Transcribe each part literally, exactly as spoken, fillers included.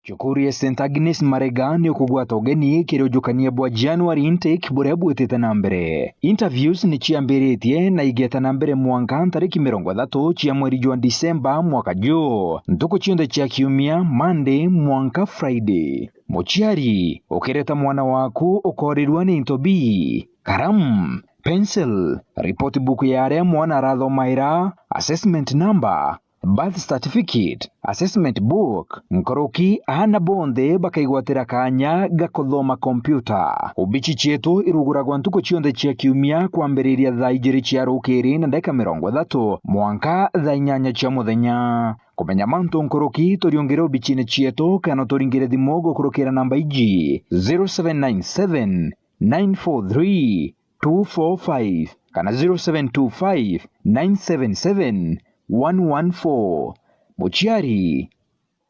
Cukuru ya Saint Agnes Marega ni ukugwata ugeni kiri ujukania bwa January intake buria bwitite na mbere. Interviews ni ciambiritie na igeta na mbere mwanka ntariki mirongo ithatu cia mweri jwa Disemba mwaka juu, ntuku cionthe cia kiumia, Monday mwanka Friday. Muciari, ukireta mwana waku ukoorirua ni into bii: karamu, pencil, report book ya aria mwana arathomaira, assessment number, birth certificate, assessment book, nkuruki aana bonthe bakaigwatira kaanya ga kuthoma kompyuta. Obici cietu iruguragwa ntuku cionthe cia kiumia kwambiriria thaa ijiri cia rukiri na ndagika mirongo ithatu mwanka thaa inyanya cia muthenya. Kumenya mantu nkuruki, turiungire obicine cietu kana uturingire thimu gukurukira namba iji: zero seven nine seven, nine four three, two four five kana zero seven two five, nine seven seven, one one four. Muciari,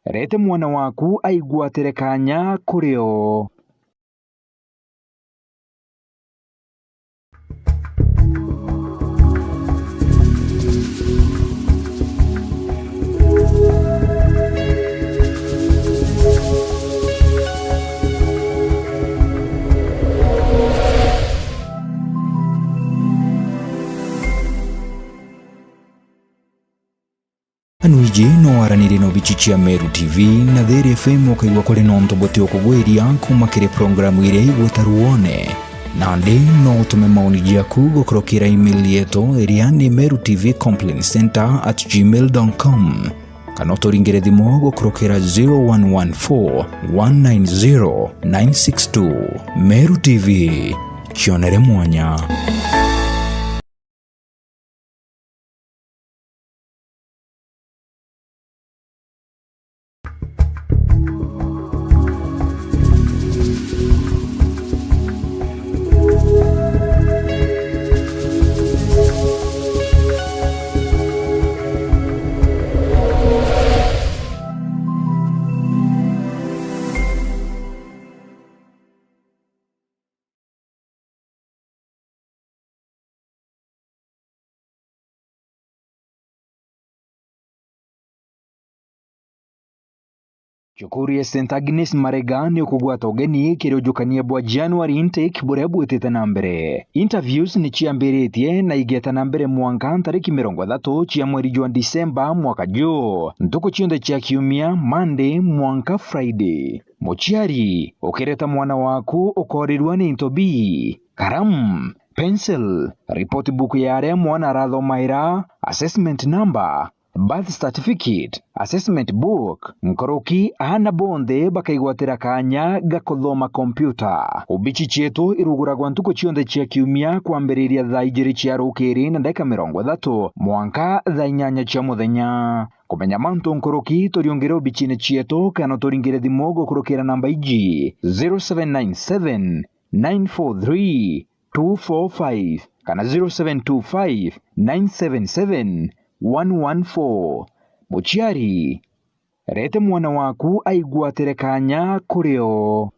rete mwana waku aigwatire kaanya kuri o. Anu iji no waranirie na obici cia Meru T V na Thiri F M, ukaigua kuri na untu buti ukugwiria kuuma kiri programu iria igwita ruone. Nandi no utume maoni jaku gukurukira email yetu iria ni meru T V complaint center at gmail dot com, kana uturingire thimu gukurukira zero one one four, one nine zero, nine six two. Meru T V, kionere mwanya. Cukuru ya Saint Agnes Marega ni ukugwata ugeni kiri ujukania bwa January intake buria bwitite na mbere. Interviews ni ciambiritie na igeta na mbere mwanka ntariki mirongo ithatu cia mweri jwa Disemba mwaka juu, ntuku cionthe cia kiumia, Monday mwanka Friday. Muciari, ukireta mwana waku ukoorirua ni into bii: karamu, pencil, report book ya aria mwana arathomaira, assessment number, birth certificate, assessment book, nkuruki aana bonthe bakaigwatira kaanya ga kuthoma kompyuta. Obici cietu iruguragwa ntuku cionthe cia kiumia kwambiriria thaa ijiri cia rukiri na ndagika mirongo ithatu mwanka thaa inyanya cia muthenya. Kumenya mantu nkuruki, turiungire obicine cietu kana uturingire thimu gukurukira namba iji: zero seven nine seven, nine four three, two four five kana zero seven two five, nine seven seven, one one four. Muciari, rete mwana waku aigwatire kaanya kuri o.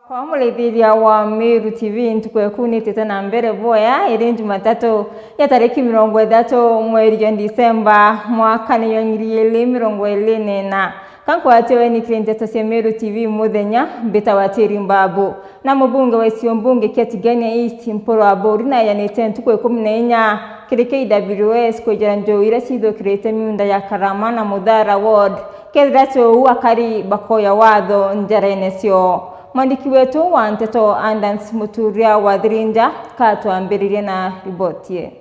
Kwa murithiria wa Meru T V, ntuku eku nitite na mbere bwoya, iri Jumatatu ya tariki mirongo ithatu mweri jwa Disemba, mwaka ni jwa ngiri igiri mirongo iri na ina. Ka nkwatiwe ni kiri nteto cia Meru T V muthenya, mbitawa Tiri Mbabu. Na mubunge wa icio mbunge kia Tigania East, Mpuru Aburi, naejanite ntuku ikumi na inya kiri K W S kwijira njuu iria cithukirite miunda ya Karama na Muthara Ward, kethira tiu akari bakoya watho njarene cio. Mwandiki wetu wa nteto Adams Muturia wa Thirinja katwambiririe na riboti ii.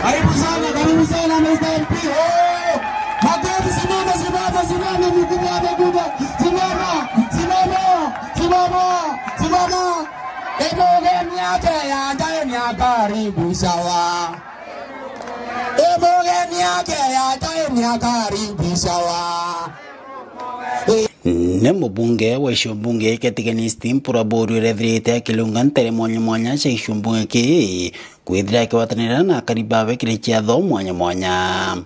Karibu sana, karibu sana, Mister M P. Oh! Makofi, simama, simama, simama, mkubwa amekuja. Simama, simama, simama. Mugeni akeya njae ni akaribishawa. E mugeni akeya njae ni akaribishawa. Ni mubunge wa icigo mbunge kia Tigania East Mpuru Aburi uria ethirite akirunga ntere mwanya mwanya cia gicigo mbunge kii, kwithira akigwatanira na akari bawe kiri ciatho mwanya mwanya.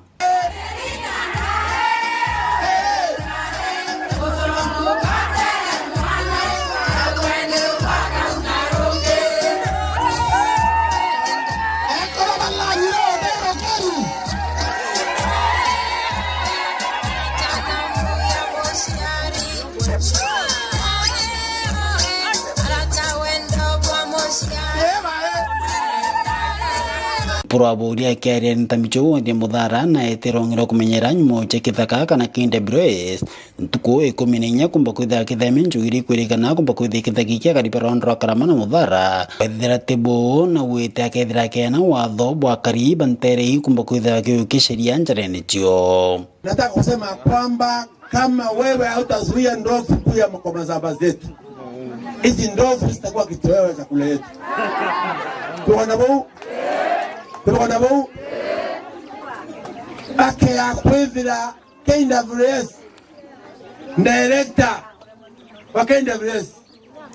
Mpuru Aburi akiaria ni ntami ciu wethie Muthara na etirong'irwa kumenyera nyumo cia kithaka kana K W S ntuku ikumi na inya kumba kwithira kithemi njuiri kwirikana kumba kwithia kithaki kia kariba rwanda rwa Karama na Muthara. Wethira ti buu na wite akethira kena watho bwa kariba nterei kumba kwithira kiu kisheria njarene cio. Nataka kusema kwamba kama wewe hautazuia ndovu kuja kwa mashamba zetu, hizi ndovu zitakuwa kitoweo cha chakula yetu. Tuko na bau? Tuko na bau? Ake ya kwithira K W S, director wa K W S,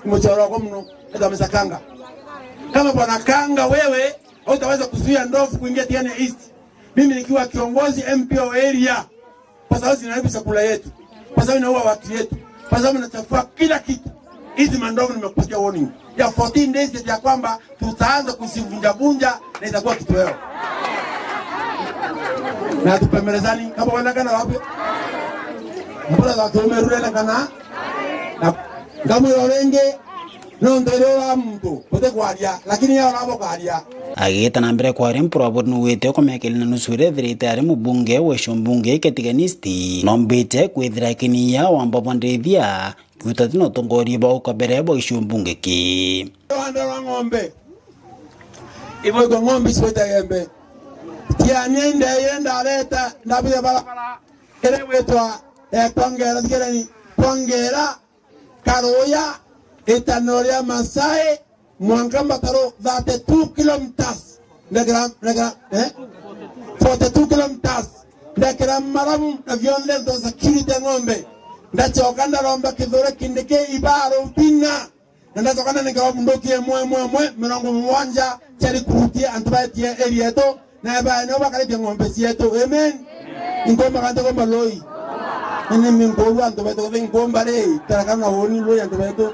mchoro wako mno, eka msa Kanga. Kama bwana Kanga, wewe hautaweza kuzuia ndovu kuingia Tigania East, mimi nikiwa kiongozi M P wa area, kwa sababu zinaharibu chakula yetu, kwa sababu inaua watu yetu, kwa sababu inachafua kila kitu. Hizi mandovu nimekupatia warning ya fourteen days ya kwamba tutaanza kuzivunjavunja na itakuwa kitoweo. Na tupemerezani kama wanakana wapi? Mbura za kiume rurena kana na ngamwira ringi, nontu riria ura muntu buti kwaria, lakini ya ura bukaria. Agiita na mbere kwaria, Mpuru Aburi nuwite ukomea kiri na nusu iria ethirite ari mubunge wa icigo mbunge kia Tigania East, nombite kwithira akinyia wamba bwa ndithia kiuta ti na utongoria bwa uka mbere bwa icigo mbunge kii. Rwanda rwa ng'ombe. Ibo iko ng'ombe icio ita gembe. Tiania indeye ndareta, ndabire barabara. Ere gwitwa, eh, Kwangera, thigereni, Kwangera, Karuya, itaniro ria Masai, mwanka Mbataro, thirty-two kilometers. Ndekera, ndekera, eh? Forty-two kilometers. Ndekera maramu na vyonthe nto security ya ng'ombe. Ndachoka ndaromba Kithure Kindiki ibaro bina. Na ndacoka na nikaba bunduki imwe, imwe, imwe, mirongo mugwanja cia recruit antu baetie area yetu, na bae nio bakaritie ng'ombe cietu. Amen. Inkomba kantu komba loi. Ini minkoru antu betu, inkomba ri, tarakana na woni loi antu betu.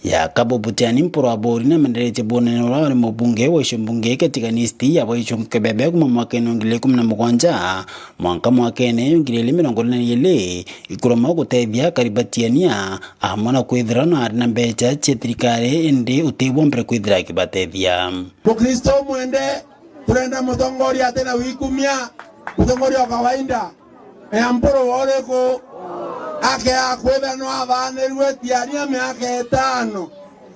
Ya Kabubu Tiani, Mpuru Aburi na menderetie bunene uria wari mubunge wa icigo mbunge kia Tigania East ya bwa icigo kebebe kuma mwakene wa ngiri ikumi na mugwanja mwanka mwakene wa ngiri ili mirongo iri na ili, ikuruma gutethia akari ba Tiania amwe na kwithira na ari na mbeca cia thirikari, indi uti bwa mbere kwithira akibatethia. Mukristo mwende, turenda mutongoria ati na wikumia, mutongoria wa kawaida. Ea Mpuru wa uriku? Ake akwithira no athanirue Tiania miaka itano,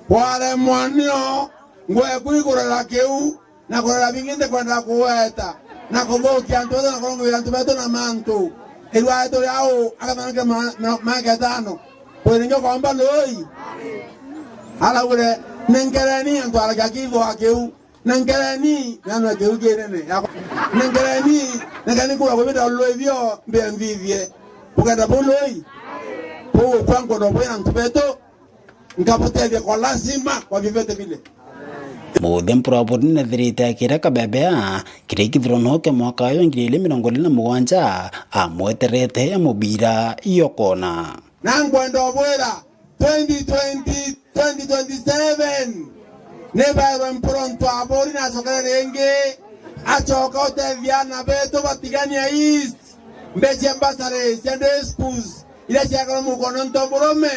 waremwa nio ngweku igurira kiu, na kurora bingi ntikwenda kuweta, na kuthukia antu betu, na kurongithia antu betu na mantu. Irua yetu ria u, agathanike ma-, ma-, miaka itano. Kwina ingi ukomba lui? Araugire, nenkereni antu aragia kiithwa kiu. Nenkereni, nyanwe kiu kinene. Yakwa, nenkereni, nenkereni kura kubita lui bio, mbia nthithie. Bukenda bu lui? Bu kwa nkono bwina antu betu. Nkabutethia kwa lazima kwa vyovyote vile. Muthe Mpuru Aburi nethirite akira kabebea kiria kithurano kia mwaka wa ngiri ili mirongo ili na mugwanja, amweterete mubira yokona. Na nkwenda ubwira, twenty twenty, twenty twenty-seven, ni bairwe Mpuru Aburi na acokere ringi, acoka utethia ana betu ba Tigania East, mbeca cia bursary cia day schools, iria ciakorwo mukono nto burume,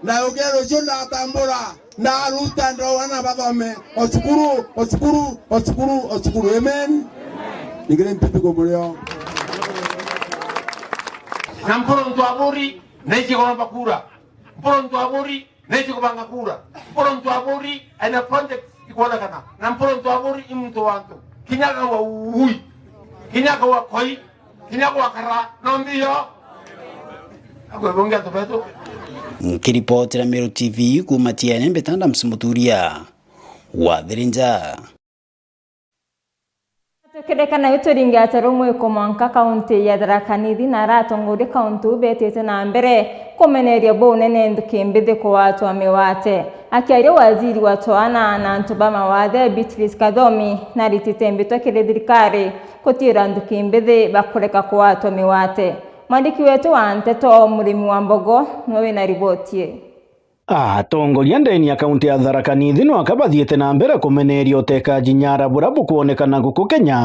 ndayukira rucio ndatambura, ndaruta ndoa na bathome o cukuru, o cukuru, o cukuru, o cukuru. Amen. Ningire mpipi kumurio. Na Mpuru Aburi, naichi kuromba kura. Mpuru Aburi, naichi kubanga kura. Mpuru Aburi, aina projects ikwonekana. Na Mpuru Aburi, i muntu wa antu. Kinya gawa ui. Kinya gawa koi. Kinya gwakara no mbio. Akwe bunge antu betu. Nkiripotera Meru T V kuuma Tiania, mbitanda Msimuturia. Wathiri Nja. Tukirikana ituringite rumwiko mwanka kaunti ya Tharaka Nithi, na aratongoria kaunti u betite na mbere kumeneria bunene nthuki mbithi kugwatwa migwate. Akiaria waziri wa twana na antu ba mawathe, Beatrice Kathomi, naritite mbitwa kiri thirikari gutiira nthuki mbithi bakureka kugwatwa migwate. Mwandiki wetu wa nteto, Murimi wa Mbogo, niwe wina riboti ii. Atongoria ndeni ya kaunti ya Tharaka Nithi nwaka bathiite na mbere kumeneria utekaji nyara buria bukwonekana guku Kenya.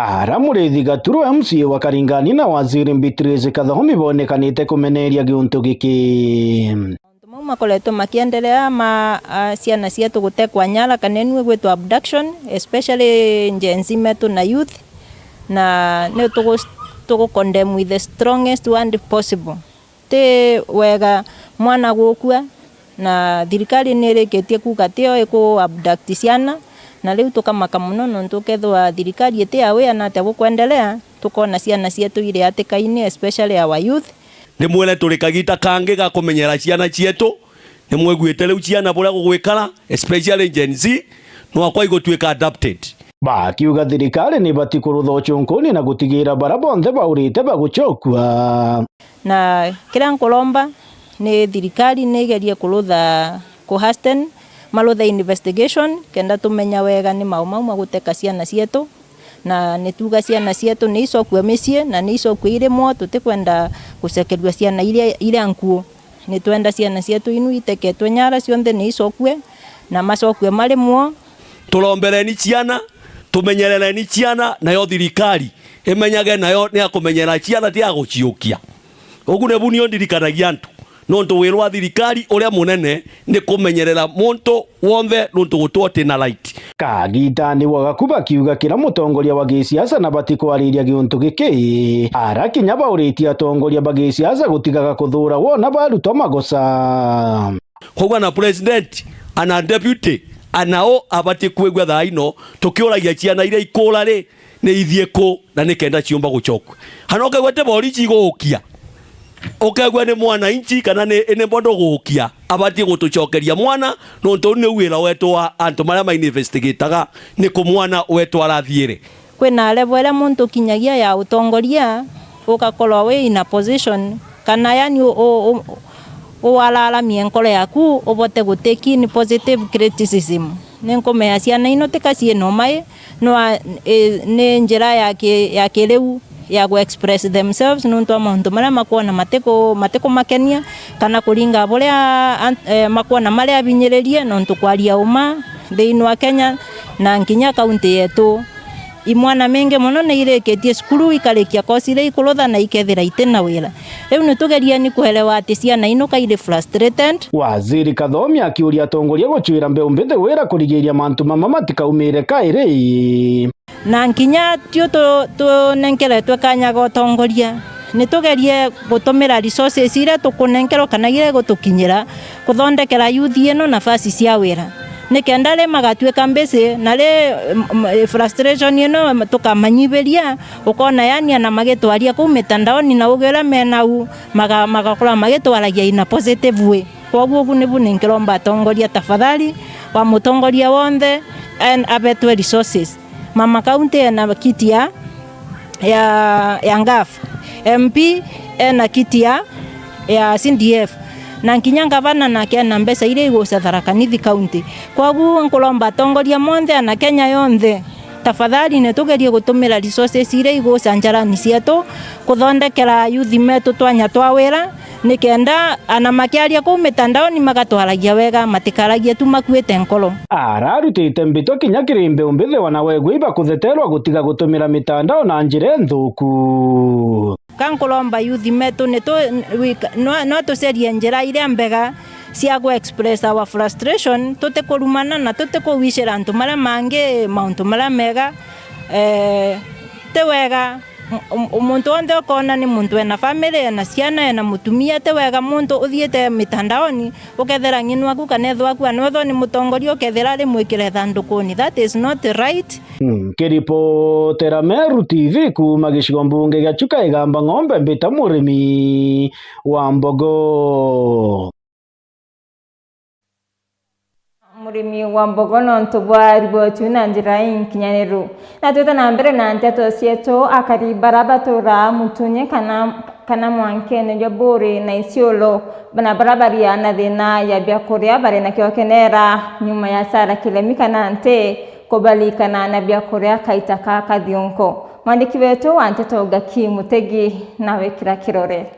Ara Muriithi Gaturu, M C A wa Karingani, na waziri Beatrice Kathomi bonekanite kumeneria giuntu giki. Mauntu mau makoretwe makiendelea ma, a, ciana cietu gutekwa nyara kana niwe gwitwa abduction, especially Gen Z metu na youth, na ni tugu, tugu condemn with the strongest word possible. Ti wega mwana gukua, na thirikari ni irikitie kuuga tio iku abduct ciana, na riu tukamaka mono nontu ukethirwa thirikari iti aware na atia gukwendelea, tukona ciana cietu iri hatikaini, especially our youth. Ndimwire turi kagita kangi ga kumenyera ciana cietu. Nimwiguite riu ciana buria gugwikara, especially Gen Z, nwakwa igutuika adapted. Bakiuga thirikari ni ibati kurutha ucunkuni na gutigira baria bonthe baurite bagucokua. Na kiria nkuromba ni thirikari ni igerie kurutha, ku hasten maruthe investigation, kenda tumenya wega ni mau mau maguteka ciana cietu. Na ni tuuga ciana cietu ni icokue micii na ni icokue irimwo, tutikwenda gucokerua ciana iria, iria nkuu. Ni twenda ciana cietu inu iteketwe nyara cionthe ni icokue, na macokue marimwo. Turombereni ciana, tumenyerereni ciana, nayo thirikari imenyage nayo ni ya kumenyera ciana, ti ya guciukia. Ugu nibu nio ndirikanagia antu, nontu wira wa thirikari uria munene ni kumenyerera muntu wonthe, nontu gutwa uti na right. Kagitani wa gaku bakiuga kira mutongoria wa gisiasa na batikwariria giuntu giki, ara kinya bauritie atongoria ba gisiasa gutigaga kuthuura wona barutwa magoca. Koguo ana president, ana deputy, ana o abati kwigua thaa ino tukiuragia ciana iria ikuura ri, ni ithie ku na ni kenda ciumba gucokua. Ana ukaigua ti borici iguukia, ukaigua ni mwananchi kana ni, ni bondo guukia, abati gutucokeria mwana, nontu uu niu wira wetu wa antu maria mainvestigataga ni ku mwana wetu arathiire. Kwina level iria muntu ukinyagia ya utongoria, ugakorwa wi in a position, kana yani u-, u-, u-, uwararamie nkoro yaku, ubote gutake in positive criticism. Ninkumea ciana ino tika ciina umai, nwa, i, ni njira ya ki-, ya kiriu ya gu express themselves, nontu wa mauntu maria makwona matiku-, matikumakenia, kana kuringa buria an-, eh, makwona mari abinyiririe, nontu kwaria uma thiini wa Kenya na nkinya kaunti yetu. Imwana mingi mono ni irikitie cukuru, ikarikia kosi iria ikurutha na ikethira iti na wira. Riu ni tugerieni kuelewa ati ciana ino ka iri frustrated. Waziri Kathomi akiuria atongoria gucuira mbeu mbithi wira kurigiria mantu mama matikaumire kairi. Na nkinya tio tu-, tunenkeretwe kanya ga utongoria, ni tugerie gutumira resources iria tukunenkerwa kana iria igutukinyira kuthondekera youth ino nafasi cia wira, nikenda ri magatuika busy na ri, m-, m-, frustration ino tukamanyibiria, ukona yani ana magitwaria kuu mitandaoni na uge uria menau maga-, magakorwa magitwaragia in a positive way. Kwoguo ugu nibu ninkiromba atongoria, tafadhali, wa mutongoria wonthe en-, abetwe resources. Mama County ena kiti ya, ya, ya ngaf, M P ena kiti ya, ya C D F, na nkinya ngavana nake ena mbeca iria igucia Tharaka Nithi County. Kwoguo nkuromba atongoria monthe ana Kenya yonthe, tafadhali, ni tugerie gutumira resources iria igucia njarani cietu kuthondekera youth metu twanya twa wira, nikenda ana makiaria kuu mitandaoni magatwaragia wega, matikaragie tu makuite nkoro. Ararutite mbitwa kinya kiri mbeu mbithi wana wegua ibakutheterwa gutiga gutumira mitandao na njira nthuku. Ka nkuromba youth metu ni tu-, wika-, no, no tucerie njira iria mbega cia gu express our frustration, tutikurumana na tutikuwishira antu maria mangi mauntu maria mega. Eh, ti wega M-, m-, muntu wonthe ukoona ni muntu ena family, ena ciana, ena mutumia, ti wega muntu uthiite mitandaoni, ukethira ng'ina waku kana ithe waku anwethwa ni mutongoria, ukethira ari mwikire thandukuni. That is not right. Nkiripotera Meru T V kuuma gicigo mbunge gia Chuka Igamba Ng'ombe, mbita Murimi wa Mbogo. Murimi wa mbogo nontu bwa riboti na njira inkinyaniru. Na twite na mbere na nteto cietu, akari bara batura Mutunyi kana, kana mwankene jwa Buri na Isiolo, na bara baria na thina ya biakuria bari na kiokenera nyuma ya Sarah Kiremi kana nti kubalikana na biakuria kaita ka kathionko. Mwandiki wetu wa nteto Gaki Mutegi nawe kira kirore.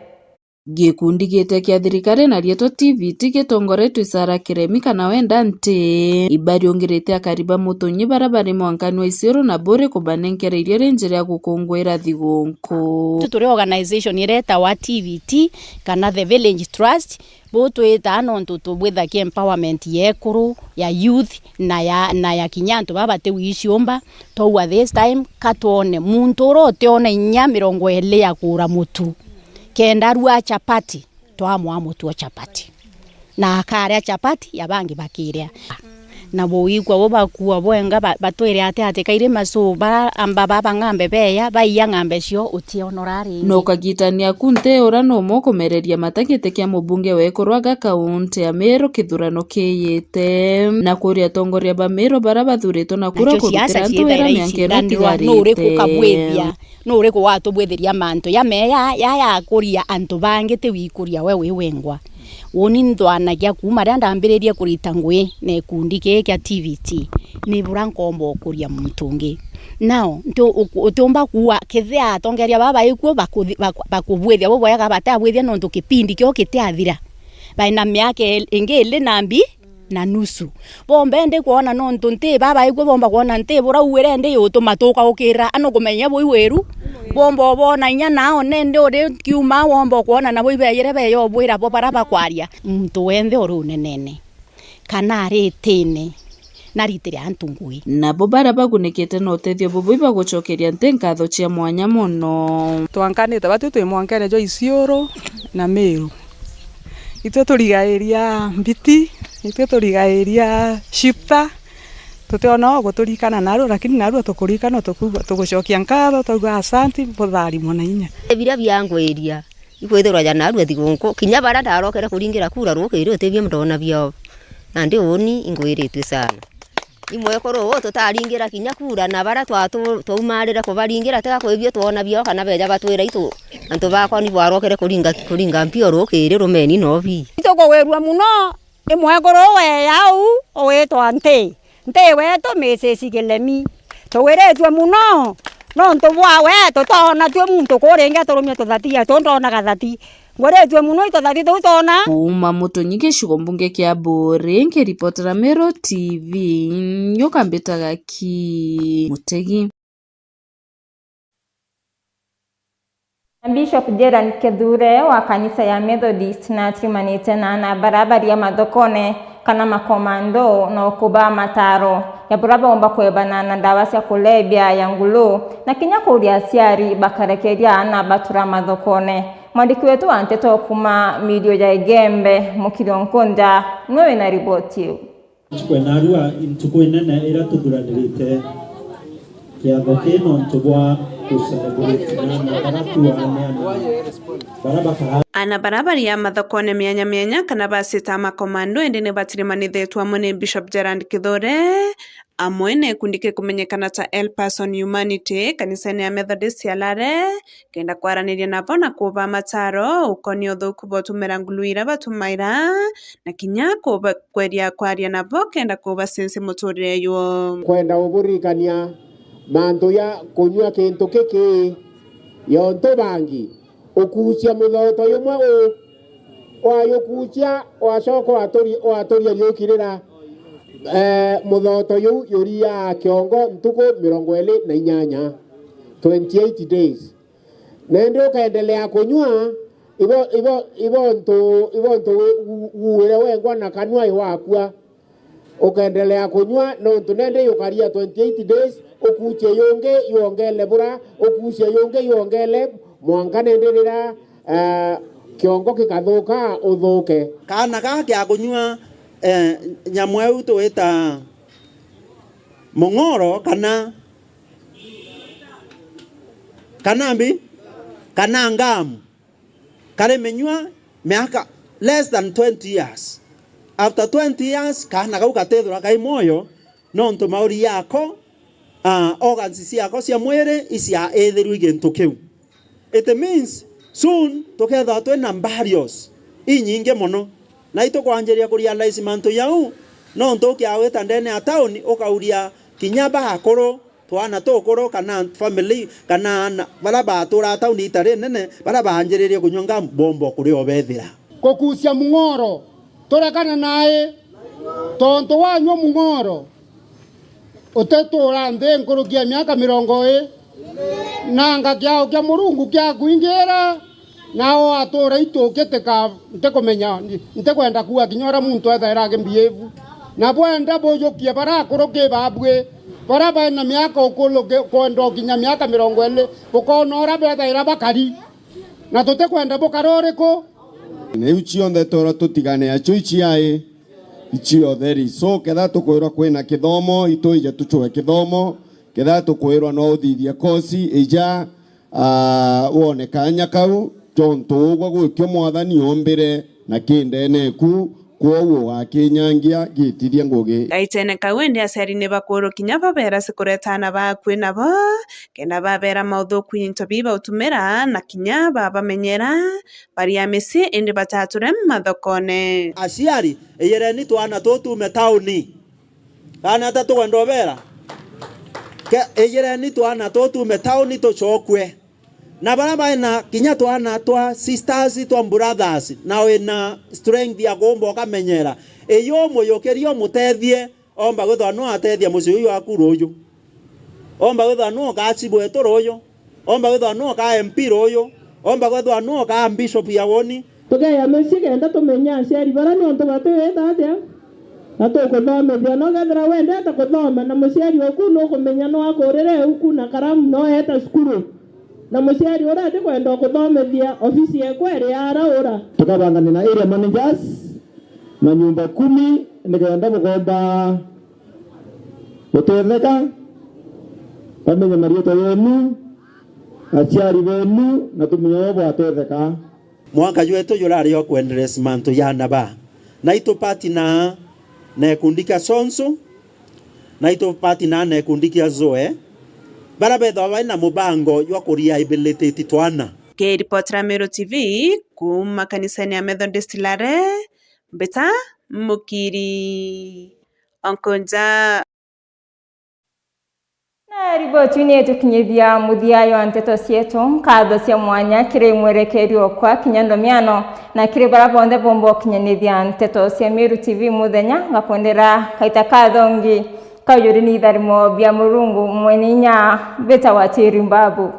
Gikundi gite kia thirikari na rietwa T V T gitongoretwe Sarah Kiremi kana wenda nti, ibariungirite akari ba Mutunyi bara bari mwankani wa Isiolo na Buri kubanenkera irio ri njira ya gukunguira thigunku. Tu turi organization iretawa T V T kana the Village Trust, bu twitaa nontu tubwithagia empowerment ya ekuru, ya youth, na ya, na ya kinya antu baba bati wiciumba. Twaua this time, ka twone muntu uria utiona inya mirongo iri ya kura mutu, kenda arua chapati, twamwaa mutu o chapati. Na akaria chapati, ya bangi bakiria. Na buikwa bu bakua bwenga, ba-, batwire ati ati kairi macu, bara amba baba ng'ambe beya, baiya ng'ambe cio, utionora ringi. Na ukagitania ku nti uria numwe ukumereria mata giti kia mubunge wa ekuru aga kaunti ya Meru kithurano kiyite, na kuria atongoria ba Meru bara bathuritwe na kura kurutira antu wira miaka iria itigarite. Nuriku ukabwithia? Nuriku watubwithiria mantu ya meya ya, ya kuria antu bangi ti wikuria we wi wengwa? Uuni nthwanagia kuuma riria ndambiririe kurita ngui na gikundi giki kia T V T, ni bura nkomba ukuria muntu ungi. Now, nti-, u-, utiumba kuua kethia atongeria baba baikuo bakuthi-, baku-, bakubwithia bubwega, batabwithia nontu kipindi kio kitiathira. Baina miaka el-, ingi ili na mbi na nusu. Bomba indi kwona nontu nti baba baikuo bomba kwona nti bura uuire indi yutuma tukaukirira, ano kumenya bui wiru. Bomba ubona inya nao nendi uri kiuma bomba kwona nabo ibeyire beya ubwira bo bara bakwaria. Muntu wenthe uri unenene, kana ari itine, naritire antu ngui. Nabo bara bagunikite na utethio bubu ibagucokeria nti nkatho cia mwanya mono. Twankanite batu twi mwankene jwa Isiolo na Meru. Itwe turigairia mbiti, itwe turigairia shifter, tutiona o guturikana narua, lakini narua tukurikana, tukuuga, tugucokia nkatho, twauga asanti, butharimwe na inya. Biria biangwiria, ikwithirwa ja narua thigunku, kinya baria ndarokere kuringira kura rukiri, utibio ndona bio. Nandi uuni ingwiritue sana. I mwekuru uu tutaringira kinya kura, na baria twa-, tu-, twaumarire kubaringira, tiga kwibio twona bio kana beja batwira itu, antu bakwa ni bwarokere kuringa, kuringa mpio rukiri rumeni nobi. Itukugwirua mono i mwekuru uu weya uu ugwitwa Nti. Nti wetu Missus Kiremi. Tugwiritue mono nontu bwawe, tutoona tue muntu kuringi aturumia tuthati, tu ndonaga thati. Ngwiritue mono i tuthati tuu twona. Kuuma Mutunyi gicigo mbunge kia Buuri, nkiripotera Meru T V, nyuka mbitaga Ki Mutegi. Na Bishop Gerald Kithure wa kanisa ya Methodist natirimanite na ana bara baria mathokone kana makomando na ukuba mataro ya bura baumba kwebana na ndawa cia kulebya ya ngulu, na kinya kuria aciari bakarekeria ana batura mathokone. Mwandiki wetu wa nteto kuuma mirio ya Igembe, Mukiri Onkonja, niwe wina riboti iu. Ntuku ya narua i ntuku inene iria tuthuranirite kiatho kii nontu bwa gucelebrate na ana bara tu aneani bara bakara. Ana bara bari a mathokone mianya mianya kana bacita makomando indi ni batirimanithitwe amwe ni Bishop Gerald Kithure, amwe na gikundi gikumenyekana ta El Person Humanity, kanisene ya Methodist ya Lare, kenda kwaraniria nabo na kuba mataro ukonia uthuku bwa utumira ngulu iria batumaira, na kinya kuba, kweria kwaria nabo kenda kubacenci muturire jwao. Kwenda uburirikania mantu ya kunyua kintu kiki, yontu bangi ukucia muthoto jumwe u, wajukucia, wacoka waturi-, waturia riukirira, eh, muthoto juu juriaa kiongo ntuku mirongo iri na inyanya, twenty-eight days. Na indi ukaendelea kunyua, ibo, ibo, ibontu, ibontu wi-, u-, uuire wengwa na kanua iwakua. Ukaendelea kunyua, nontu nendi yukaria twenty-eight days, ukucie yungi yuongele bura, ukucie yungi yuongele, mwanka nendi rira, eh, kiongo gikathuka, uthuke. Kaana gaa kia kunyua, eh, nyamu iu twita mong'oro kana, kana mbi, kana ngamu. Kari minyua miaka less than twenty years. After twenty years, kaana kau gatethirwa kai mwoyo, nontu mauri yako, ah, organs ciako cia mwiri icia ithirwi gintu kiu. It means soon tukethirwa twina burials inyingi mono. Na itukwanjiria kurealize mantu jau, nontu ukiawita ndene ya tauni, ukauria kinya baakuru, twana tukuru, kana family, kana aana baria baaturaga tauni ita rinene, baria baanjiririe kunyua ngam, bomba kuria ubethira. Kukucia mung'oro, turekane nae, tontu wanyua mung'oro, utituura nthi nkuruki ya miaka mirongo ii, na anga kiao kia Murungu kiakwingira, nao atuura itukitika, ntikumenya, ntikwenda kuuga kinya uria muntu ethaira akimbiivu. Na bwenda bujukie baria akuru ki baabui, baria baina miaka ukulu ki-, kwenda ukinya miaka mirongo iri, bukoona uria bethaira bakari. Na tutikwenda bukara uriku. Na iu cionthe twirwa tutigane acio iciai, icio theri. So, ketha tukwirwa kwina kithomo, itwije tucwe kithomo, ketha tukwirwa no uthithia kosi, ija, ah, wone kanya kau, tontu ugwe gwikio Mwathani ombire na ki ndene eku, kwoou ugakinyangia gitithia ngugi. Gaitene kau indi aciari ni bakuru kinya babeera cikureta aana baa akui nabo, kenda babeera mauthuku into biu bautumira, na kinya babamenyera bari a micii indi batature mathokone. Aciari, iyireni twana tuu tuume tauni. Kana ata tukwenda ubeera? Ke-, iyireni twana tuu tuume tauni tucokue. Na baria baina kinya twana twa sisters, twa brothers, na wina strength ya kuumba ukamenyera, iyo umuyukirie umutethie, omba kwithirwa no atethia mucii uyu waku ruuju. Omba kwithirwa no ukaa chibu wetu ruuju. Omba kwithirwa no ukaa M P ruuju. Omba kwithirwa no ukaa bishop ya woni. Tukeya micii kenda tumenye aciari bara, nontu batiwita atia na tukuthomithia. No kethira wendete kuthoma na muciari uku nukumenya no akurire uku na karamu no eeta cukuru. Na muciari uria atikwenda kuthomithia, ofisi yeku iri ara ura. Tukabangania na area managers na nyumba kumi nikenda bukomba gutetheka, bamenye mariitwa yenu, aciari benu, na tumenye uria bwatetheka. Mwaka jwetu jurari o kuendeleza mantu ja naba. Na itu partner na gikundi kia Sonso, na itu partner na gikundi kia Zoe, bara bethwa bari na mubango jwa ku rehabilitate twana. Kiripotera Meru T V kuuma kanisene ya Methodist Lare, Mbita Mukiri. Onkonja. Na riboti ni itukinyithia muthia jwa nteto cietu. Nkatho cia mwanya kiri mwerekeri okwa kinya ndomiano, na kiri bara bonthe bomba ukinyaniria nteto cia Meru T V muthenya, ngakwendera kaita kathongi kaujuri ni itharimo bia Murungu mwene inya bita wa tiri mbabu.